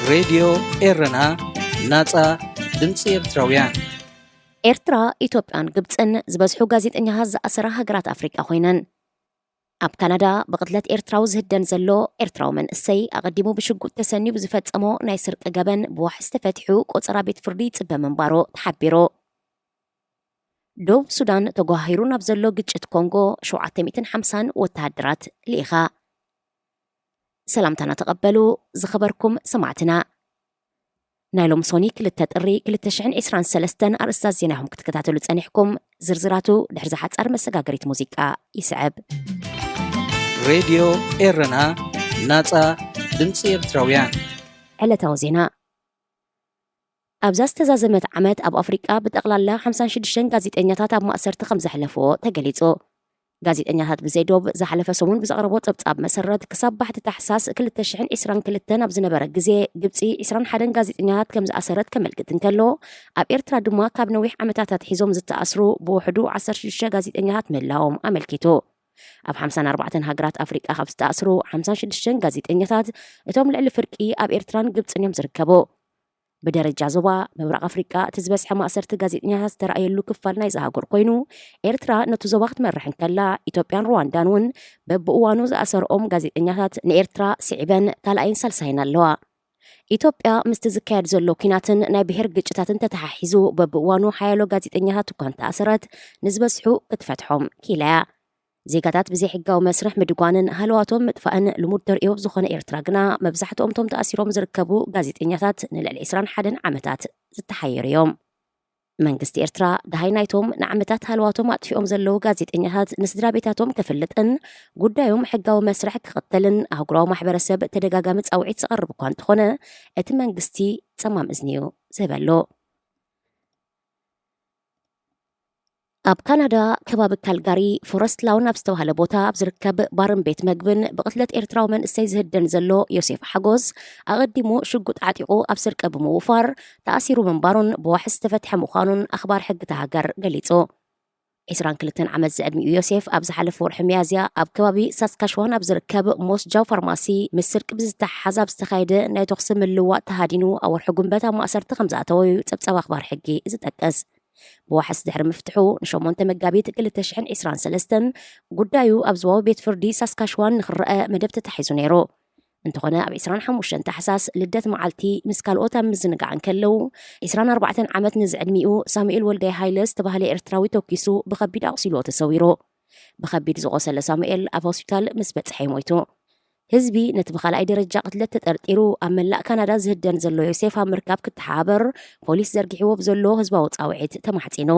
ሬድዮ ኤረና፣ ናጻ ድምጺ ኤርትራውያን። ኤርትራ፣ ኢትዮጵያን ግብጽን ዝበዝሑ ጋዜጠኛታት ዝኣሰራ ሃገራት ኣፍሪቃ ኮይነን። ኣብ ካናዳ ብቕትለት ኤርትራዊ ዝህደን ዘሎ ኤርትራዊ መንእሰይ፣ ኣቐዲሙ ብሽጉጥ ተሰንዩ ብዝፈጸሞ ናይ ስርቂ ገበን ብዋሕስ ተፈቲሑ ቆጸራ ቤት ፍርዲ ይጽበ ምንባሩ ተሓቢሩ። ደቡብ ሱዳን ተጓሂሩ ናብ ዘሎ ግጭት ኮንጎ ሸውዓተ ሚእትን ሓምሳን ወተሃደራት ልኢኻ። ሰላምታና ተቐበሉ ዝኸበርኩም ሰማዕትና። ናይ ሎም ሶኒ ክልተ ጥሪ ክልተ ሽሕን ዕስራን ሰለስተን ኣርእስታት ዜና ኢኹም ክትከታተሉ ጸኒሕኩም። ዝርዝራቱ ድሕሪ ዝሓጻር መሰጋገሪት ሙዚቃ ይስዕብ። ሬድዮ ኤረና፣ ናጻ ድምጺ ኤርትራውያን። ዕለታዊ ዜና። ኣብዛ ዝተዛዘመት ዓመት ኣብ ኣፍሪቃ ብጠቕላላ ሓምሳን ሽዱሽተን ጋዜጠኛታት ኣብ ማእሰርቲ ከም ዘሕለፍዎ ተገሊጹ። ጋዜጠኛታት ብዘይ ዶብ ዝሓለፈ ሰሙን ብዘቕረቦ ጸብጻብ መሰረት፣ ክሳብ ባሕቲ ታሕሳስ ክልተ ሽሕን ዕስራን ክልተን ኣብ ዝነበረ ግዜ፣ ግብጺ ዕስራን ሓደን ጋዜጠኛታት ከም ዝኣሰረት ከመልክት እንከሎ፣ ኣብ ኤርትራ ድማ ካብ ነዊሕ ዓመታት ኣትሒዞም ዝተኣስሩ ብውሕዱ ዓሰርተ ሽዱሽተ ጋዜጠኛታት ምህላዎም ኣመልኪቱ። ኣብ ሓምሳን ኣርባዕተን ሃገራት ኣፍሪቃ ካብ ዝተኣስሩ ሓምሳን ሽዱሽተን ጋዜጠኛታት፣ እቶም ልዕሊ ፍርቂ ኣብ ኤርትራን ግብጽን እዮም ዝርከቡ። ብደረጃ ዞባ ምብራቕ ኣፍሪቃ፣ እቲ ዝበዝሐ ማእሰርቲ ጋዜጠኛታት ዝተራእየሉ ክፋል ናይዛ ሃገር ኮይኑ፣ ኤርትራ ነቲ ዞባ ክትመርሕ እንከላ፣ ኢትዮጵያን ሩዋንዳን እውን በብእዋኑ ዝኣሰርኦም ጋዜጠኛታት ንኤርትራ ስዒበን ካልኣይን ሳልሳይን ኣለዋ። ኢትዮጵያ ምስቲ ዝካየድ ዘሎ ኲናትን ናይ ብሄር ግጭታትን ተተሓሒዙ፣ በብእዋኑ ሓያሎ ጋዜጠኛታት እኳ እንተኣሰረት፣ ንዝበዝሑ ክትፈትሖም ክኢላ እያ። ዜጋታት ብዘይ ሕጋዊ መስርሕ ምድጓንን ሃለዋቶም ምጥፋእን ልሙድ ተርእዮ ኣብ ዝኾነ ኤርትራ ግና፣ መብዛሕትኦም እቶም ተኣሲሮም ዝርከቡ ጋዜጠኛታት ንልዕሊ ዕስራን ሓደን ዓመታት ዝተሓየሩ እዮም። መንግስቲ ኤርትራ፣ ደሃይ ናይቶም ንዓመታት ሃለዋቶም ኣጥፊኦም ዘለዉ ጋዜጠኛታት ንስድራ ቤታቶም ከፍልጥን ጉዳዮም ሕጋዊ መስርሕ ክኽተልን ኣህጉራዊ ማሕበረሰብ ተደጋጋሚ ጻውዒት ዝቐርብ እኳ እንተኾነ፣ እቲ መንግስቲ ጸማም እዝኒ እዩ ዝህበሉ። ኣብ ካናዳ፣ ከባቢ ካልጋሪ፣ ፎረስት ላውን ኣብ ዝተባህለ ቦታ ኣብ ዝርከብ ባርን ቤት መግብን ብቕትለት ኤርትራዊ መንእሰይ ዝህደን ዘሎ ዮሴፍ ሓጎስ፣ ኣቐዲሙ ሽጉጥ ዓጢቑ ኣብ ስርቂ ብምውፋር ተኣሲሩ ምንባሩን ብዋሕስ ዝተፈትሐ ምዃኑን ኣኽባር ሕጊ እታ ሃገር ገሊጹ። ዕስራን ክልተን ዓመት ዝዕድሚኡ ዮሴፍ፣ ኣብ ዝሓለፈ ወርሒ ሚያዝያ ኣብ ከባቢ ሳስካሽዋን ኣብ ዝርከብ ሞስጃው ፋርማሲ ምስ ስርቂ ብዝተሓሓዝ ኣብ ዝተኻየደ ናይ ተኹሲ ምልውዋጥ ተሃዲኑ ኣብ ወርሒ ጉንበት ኣብ ማእሰርቲ ከም ዝኣተወ እዩ ጸብጻብ ኣኽባር ሕጊ ዝጠቅስ። ብዋሕስ ድሕሪ ምፍትሑ፣ ንሸሞንተ መጋቢት ክልተ ሽሕን ዕስራን ሰለስተን ጉዳዩ ኣብ ዞባዊ ቤት ፍርዲ ሳስካሽዋን ንኽረአ መደብ ተታሒዙ ነይሩ። እንተኾነ፣ ኣብ ዕስራን ሓሙሽተን ታሕሳስ ልደት መዓልቲ ምስ ካልኦት ኣብ ምዝንጋዕ እንከለዉ፣ ዕስራን ኣርባዕተን ዓመት ንዝዕድሚኡ ሳሙኤል ወልዳይ ሃይለ ዝተባህለ ኤርትራዊ ተኲሱ ብኸቢድ ኣቑሲልዎ ተሰዊሩ። ብኸቢድ ዝቖሰለ ሳሙኤል ኣብ ሆስፒታል ምስ በጽሐ እዩ ሞይቱ። ህዝቢ ነቲ ብኻልኣይ ደረጃ ቅትለት ተጠርጢሩ ኣብ መላእ ካናዳ ዝህደን ዘሎ ዮሴፍ ኣብ ምርካብ ክተሓባበር ፖሊስ ዘርጊሕዎ ብዘሎ ህዝባዊ ጻውዒት ተማሕጺኑ።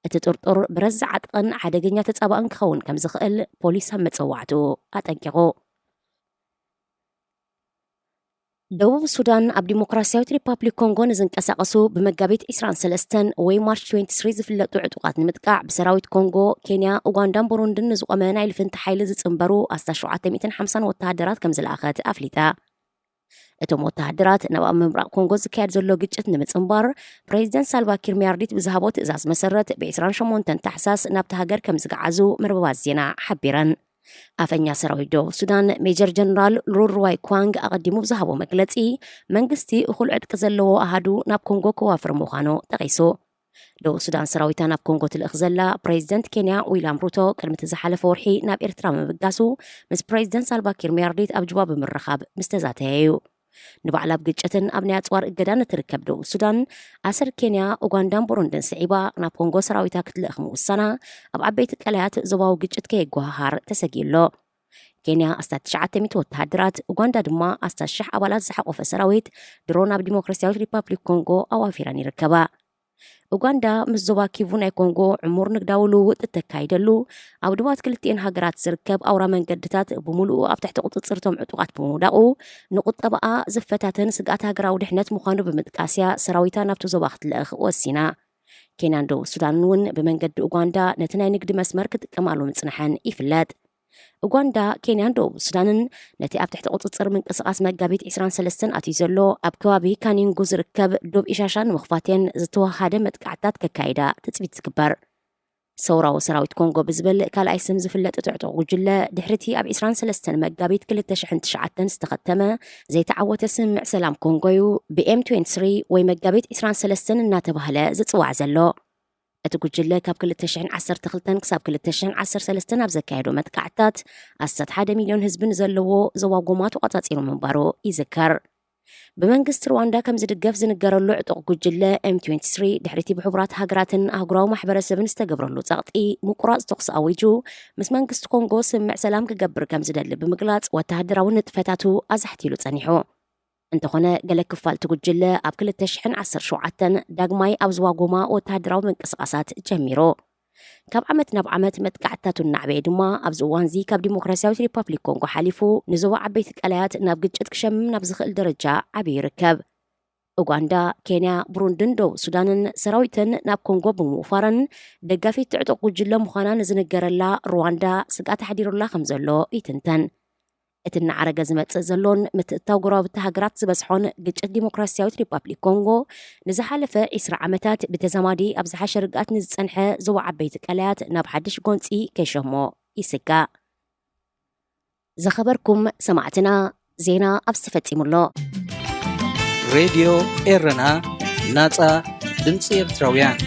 እቲ ጥርጡር ብረት ዝዓጠቐን ሓደገኛ ተጻባእን ክኸውን ከም ዝኽእል ፖሊስ ኣብ መጸዋዕትኡ ኣጠንቂቑ። ደቡብ ሱዳን ኣብ ዲሞክራሲያዊት ሪፓብሊክ ኮንጎ ንዝንቀሳቐሱ ብመጋቢት ዕስራን ሰለስተን ወይ ማርች ትወንቲ ስሪ ዝፍለጡ ዕጡቓት ንምጥቃዕ ብሰራዊት ኮንጎ፣ ኬንያ፣ ኡጋንዳን ቡሩንድን ንዝቖመ ናይ ልፍንቲ ሓይሊ ዝጽንበሩ ኣስታት ሸውዓተ ሚእትን ሓምሳን ወተሃደራት ከም ዝለኣኸት ኣፍሊጣ። እቶም ወተሃደራት ናብ ኣብ ምብራቕ ኮንጎ ዝካየድ ዘሎ ግጭት ንምጽንባር ፕሬዚደንት ሳልቫኪር ሚያርዲት ብዝሃቦ ትእዛዝ መሰረት ብ ዕስራን ሸሞንተን ታሕሳስ ናብቲ ሃገር ከም ዝገዓዙ መርበባት ዜና ሓቢረን። ኣፈኛ ሰራዊት ደቡብ ሱዳን ሜጀር ጀነራል ሩርዋይ ኳንግ ኣቐዲሙ ብዝሃቦ መግለጺ፣ መንግስቲ እኹል ዕጥቂ ዘለዎ ኣሃዱ ናብ ኮንጎ ከዋፍር ምዃኑ ጠቒሱ። ደቡብ ሱዳን ሰራዊታ ናብ ኮንጎ ትልእኽ ዘላ ፕሬዚደንት ኬንያ ዊልያም ሩቶ ቅድሚ እቲ ዝሓለፈ ወርሒ ናብ ኤርትራ ምብጋሱ ምስ ፕሬዚደንት ሳልቫኪር ሚያርዲት ኣብ ጁባ ብምርኻብ ምስ ተዛተየ እዩ። ንባዕላ ኣብ ግጭትን ኣብ ናይ ኣጽዋር እገዳን እትርከብ ደቡብ ሱዳን፣ ኣሰር ኬንያ፣ ኡጋንዳን ቡሩንድን ስዒባ ናብ ኮንጎ ሰራዊታ ክትልእኽ ምውሳና፣ ኣብ ዓበይቲ ቀላያት ዞባዊ ግጭት ከየጓሃሃር ተሰጊኡ ኣሎ። ኬንያ ኣስታት ትሽዓተ ሚእቲ ወተሃደራት፣ ኡጋንዳ ድማ ኣስታት ሽሕ ኣባላት ዝሓቖፈ ሰራዊት ድሮ ናብ ዲሞክራሲያዊት ሪፓብሊክ ኮንጎ ኣዋፊረን ይርከባ። ኡጋንዳ ምስ ዞባ ኪቩ ናይ ኮንጎ ዕሙር ንግዳዊ ልውውጥ እተካይደሉ፣ ኣብ ዶባት ክልቲኤን ሃገራት ዝርከብ ኣውራ መንገድታት ብምሉኡ ኣብ ትሕቲ ቁጽጽር እቶም ዕጡቓት ብምውዳቑ፣ ንቁጠባኣ ዝፈታተን ስግኣት ሃገራዊ ድሕነት ምዃኑ ብምጥቃስ እያ ሰራዊታ ናብቲ ዞባ ክትልእኽ ወሲና። ኬንያን ደቡብ ሱዳንን እውን ብመንገዲ ኡጋንዳ ነቲ ናይ ንግዲ መስመር ክጥቀማሉ ምጽንሐን ይፍለጥ። ኡጋንዳ፣ ኬንያን ደቡብ ሱዳንን ነቲ ኣብ ትሕቲ ቁጽጽር ምንቅስቓስ መጋቢት ዕስራን ሰለስተን ኣትዩ ዘሎ ኣብ ከባቢ ካኒንጉ ዝርከብ ዶብ ኢሻሻ ንምኽፋት እየን ዝተወሃደ መጥቃዕትታት ከካይዳ ትጽቢት ዝግበር። ሰውራዊ ሰራዊት ኮንጎ ብዝብል ካልኣይ ስም ዝፍለጥ ጥዕጡቕ ጉጅለ፣ ድሕሪቲ ኣብ ዕስራን ሰለስተን መጋቢት ክልተ ሽሕን ትሽዓተን ዝተኸተመ ዘይተዓወተ ስምምዕ ሰላም ኮንጎ እዩ፣ ብ ኤም ትዌንቲ ስሪ ወይ መጋቢት ዕስራን ሰለስተን እናተባህለ ዝጽዋዕ ዘሎ። እቲ ጉጅለ ካብ ክልተ ሽሕን ዓሰርተ ክልተን ክሳብ ክልተ ሽሕን ዓሰርተ ሰለስተን ኣብ ዘካየዶ መጥቃዕትታት፣ ኣስታት ሓደ ሚልዮን ህዝቢ ንዘለዎ ዞባ ጎማ ተቖጻጺሩ ምንባሩ ይዝከር። ብመንግስቲ ሩዋንዳ ከም ዝድገፍ ዝንገረሉ ዕጡቕ ጉጅለ ኤም ትዌንቲ ስሪ፣ ድሕሪቲ ብሕቡራት ሃገራትን ኣህጉራዊ ማሕበረሰብን ዝተገብረሉ ጸቕጢ፣ ምቁራጽ ተኹሲ ኣዊጁ፣ ምስ መንግስቲ ኮንጎ ስምምዕ ሰላም ክገብር ከም ዝደሊ ብምግላጽ፣ ወተሃደራዊ ንጥፈታቱ ኣዛሕቲሉ ጸኒሑ። እንተኾነ፣ ገለ ክፋል እቲ ጉጅለ ኣብ ክልተ ሽሕን ዓሰርተ ሸውዓተን ዳግማይ ኣብ ዞባ ጎማ ወተሃደራዊ ምንቅስቓሳት ጀሚሩ። ካብ ዓመት ናብ ዓመት መጥቃዕትታቱ እናዕበየ ድማ፣ ኣብዚ እዋንዚ ካብ ዲሞክራሲያዊት ሪፓብሊክ ኮንጎ ሓሊፉ፣ ንዞባ ዓበይቲ ቀላያት ናብ ግጭት ክሸምም ናብ ዝኽእል ደረጃ ዓብዩ ይርከብ። ኡጋንዳ፣ ኬንያ፣ ብሩንድን ደቡብ ሱዳንን ሰራዊተን ናብ ኮንጎ ብምውፋረን፣ ደጋፊት ትዕጡቕ ጉጅለ ምዃና ንዝንገረላ ሩዋንዳ ስግኣት ኣሕዲሩላ ከም ዘሎ ይትንተን። እቲ እናዓረገ ዝመጽእ ዘሎን ምትእትታው ጎረባብቲ ሃገራት ዝበዝሖን ግጭት ዲሞክራሲያዊት ሪፓብሊክ ኮንጎ፣ ንዝሓለፈ ዕስራ ዓመታት ብተዛማዲ ኣብ ዝሓሸ ርግኣት ንዝጸንሐ ዞባ ዓበይቲ ቀላያት ናብ ሓድሽ ጎንጺ ከይሸሞ ይስጋእ። ዝኸበርኩም ሰማዕትና፣ ዜና ኣብዚ ተፈጺሙ ኣሎ። ሬድዮ ኤረና፣ ናጻ ድምጺ ኤርትራውያን።